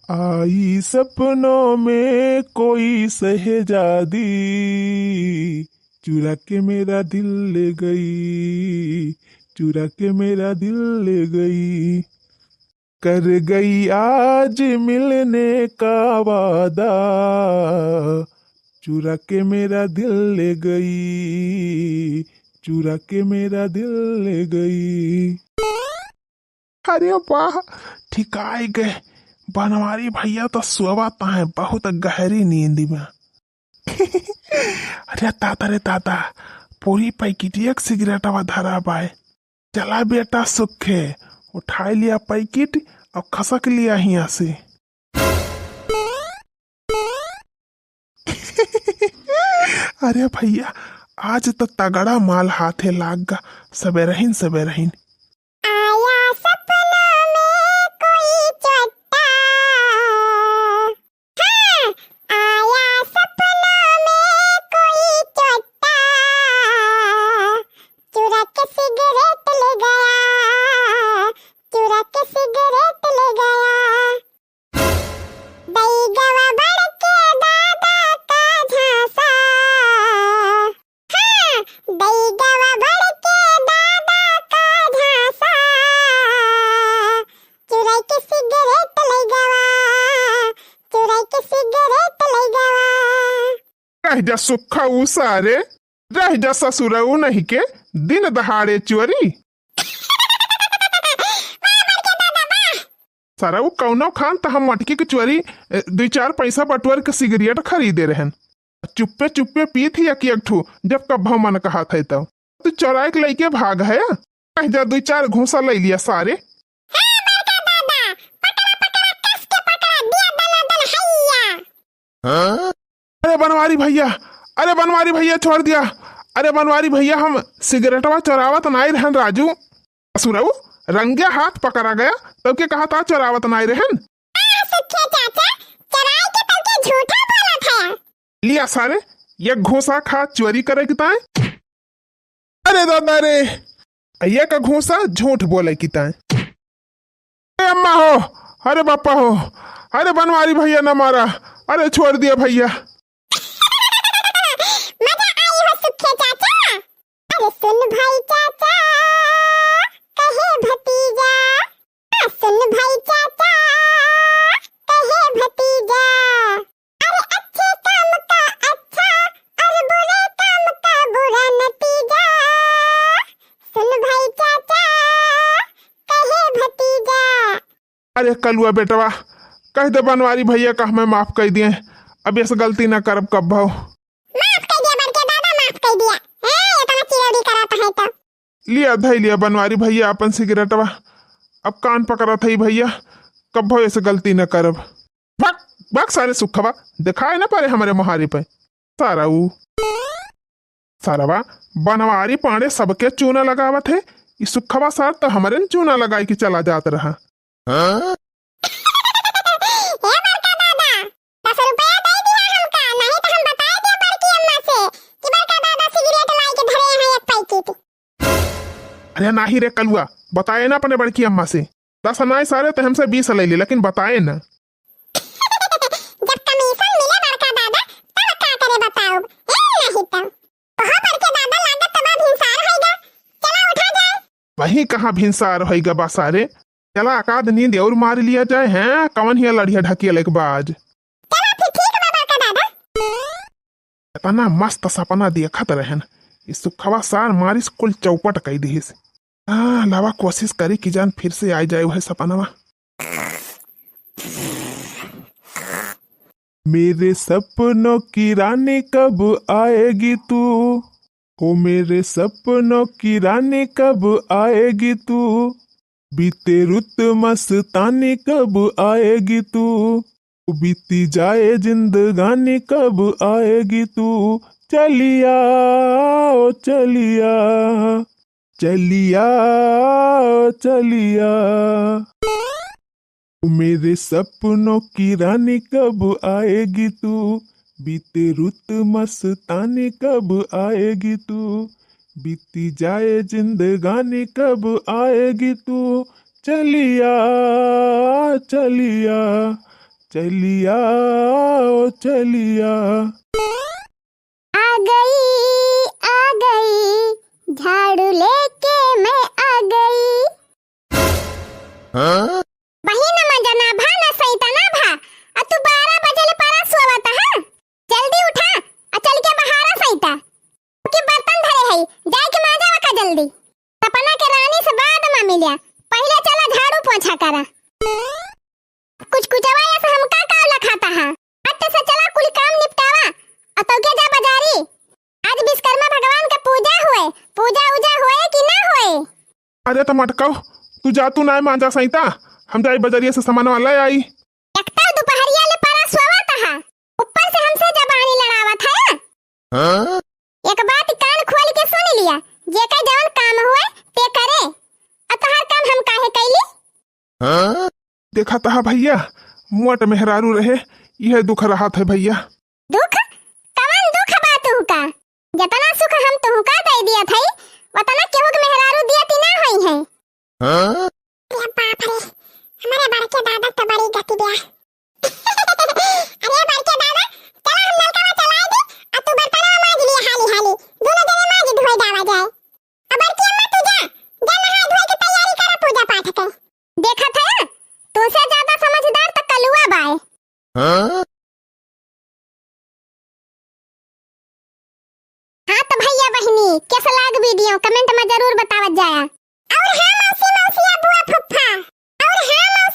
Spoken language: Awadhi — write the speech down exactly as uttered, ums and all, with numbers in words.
आई सपनों में कोई शहजादी, चुरा के मेरा दिल ले गई, चुरा के मेरा दिल ले गई। कर गई आज मिलने का वादा, चुरा के मेरा दिल ले गई, चुरा के मेरा दिल ले गई। अरे वाह, ठिकाई गए। बनवारी भैया तो सोवत हैं बहुत गहरी नींद में। अरे दादा रे दादा, पूरी पैकेटिया के सिगरेटवा धरा बाय। चला बेटा सुखे, उठाई लिया पैकेट और खसक लिया हियाँ से। अरे भैया, आज तो तगड़ा माल हाथे लाग गा, सबेरहिन सबेरहिन। आया सपना में कोई चोट्टा, हाँ, आया सपना में कोई चोट्टा, चुरा के सिगरेट ले गया, चुरा के सिगरेट ले गया। दई गवा बड़के दादा का झांसा, हाँ, दई गवा बड़के दादा का झांसा, चुराई के सिगरेट ले गवा, चुराई के सिगरेट ले गवा। रह जा सुखा ऊ सारे, रह जा ससुरऊ नहीं के, दिन दहाड़े चोरी। सरऊ कौनो खान त हम मटकी के चोरी, ए, दुई चार पैसा बटोर के सिगरेट खरीदे रहन। चुप्पे चुप्पे पीत ही एक एक ठू, जब कब्भो मन कहत है तब। तू चोराए के लइके भाग है, कह जा दुई चार घूंसा ले लिया सारे। हाँ, बड़का दादा, पकड़ा, पकड़ा, कस के पकड़ा, दिया दनादन हैया। अरे बनवारी भैया, अरे बनवारी भैया, छोड़ दिया। अरे बनवारी भैया, हम सिगरेटवा चोरावत नाई रहन राजू। असुरऊ, रंगे हाथ पकड़ा गया, तब के कहा था चोरावत नाई रहन। आ, सुखे चाचा, चोराई के तब के झूठा बोलत है। लिया सारे, ये घूसा खा चोरी करे के ताए। अरे दादा रे, ये का घूसा झूठ बोले की ताए। अरे अम्मा हो, अरे बापा हो, अरे बनवारी भैया ना मारा, अरे छोड़ दिया भैया। मजा आई हो सुखे चाचा। अरे सुन भाई चाचा, कहे भतीजा, सुन भाई चाचा, कहे भतीजा, अरे अच्छे काम का अच्छा और बुरे काम का बुरा नतीजा। सुन भाई चाचा, कहे भतीजा। अरे कलुआ बेटवा, कह दे बनवारी भैया का हमें माफ कर दिए, अब ऐसे गलती ना करब कब्भो। माफ कर दिया बड़के दादा, माफ कर दिया। ए, इतना चिरौरी करत है तो। लिया धई लिया बनवारी भैया अपन सिगरेटवा। अब कान पकड़त है भैया, कब्भो ऐसे गलती न करब। भाग, भाग सारे सुखवा, दिखाए न पड़े हमरे मोहारी पे। सारा ऊ। सारवा, बनवारी पांड़े सबके चूना लगावत है, ई सुखवा सार तो हमरे न चूना लगाई के चला जात रहा। हाँ? ए बड़का दादा, दस रुपया दे दिया हमका, नहीं तो हम बताए दे बड़की अम्मा से कि बड़का दादा सिगरेट लाई के धरे हैं एक पैकेट। अरे नाही रे कलुआ, बताए ना अपने बड़की अम्मा से। दस नाई सारे ते हमसे बीस ले ले, लेकिन बताए ना। जब कमीशन मिले बड़का दादा, तब का करे बताओ। ए नहीं तो। कहाँ बड़के दादा लागत तबा भिनसार होइगा। चला उठा जाए। वही कहाँ भिनसार होइगा बा सारे। चला, एकाध नींद और मार लिया जाए। हैं, कवन हिया लड़िया ढकिया लेके बाज। चला, फिर ठीक बा, बड़का दादा। इतना मस्त सपना देखत रहन, ई सुखवा सार मारिस कुल चौपट कई दिहिस। हाँ, लावा कोशिश करी कि जान फिर से आ जाए वह सपनवा। मेरे सपनों की रानी कब आएगी तू, ओ मेरे सपनों की रानी कब आएगी तू, बीते रुत मस्तानी कब आएगी तू, बीती जाए जिंदगानी कब आएगी तू, चलिया, ओ चलिया, चलिया, ओ चलिया। मेरे सपनों की रानी कब आएगी तू, बीते रुत मस्तानी कब आएगी तू, बीती जाए जिंदगानी कब आएगी तू, चलिया, चलिया, चलिया, ओ चलिया। आ गई, आ गई, झाड़ू लेके मैं आ गई। हाँ? बहिन, मजा ना भा, ना सैता ना भा, आ तू बारह बजे ले परा सोवत हा। जल्दी उठा, आ चल के बहारा सैता। के बर्तन धरे हई, जाए के माजा वका जल्दी। सपना के रानी से बाद में मिल्या, पहिले चला झाड़ू पोछा करा। कुछ कुचवा या से हमका का लखाता हा? हट से चला कुल काम निपटावा, आ तो के जा बाजारी। आज विश्वकर्मा भगवान के पूजा हुए, पूजा उजा हुए कि ना हुए? अरे त मटकाऊ, तू जा, तू नाय मांजा सैता, हम जाई बजरिया से सामान वाला आई। एक तो दुपहरिया ले परा सोवत हा, ऊपर से हमसे जबानी लड़ावत है। हाँ? एक बात कान खोल के सुन लिया, जेकर जवन काम हुए ते करे, आ तोहार काम हम काहे कैली? हाँ? देखा तहा भैया, मोट मेहरारू रहे, यह दुख रहत है भैया। दुख? कवन दुख बा तुहका? जतना सुख हम तुहका दे दिया थई, वतना केहू के मेहरारू दिया ती ना होई है। हाँ? अरे बाप रे, हमारे बड़के दादा तो बड़ी गति दिया। अरे बड़के दादा, चला हम नलकवा चलाए दी, आ तू बर्तनवा माज लिया हाली हाली, दोनों जने माज धोए जावा जाए। अब बड़की अम्मा तू जा, जा नहाए धोए के तैयारी करा पूजा पाठ के। देखत है, तोसे ज्यादा समझदार त कलुआ बाय। हाँ? हाँ तो भैया बहिनी, कैसा लाग video? Comment में जरूर बतावत जाया। और हाँ मौसी, मौसिया, बुआ, फुफ्फा। और हाँ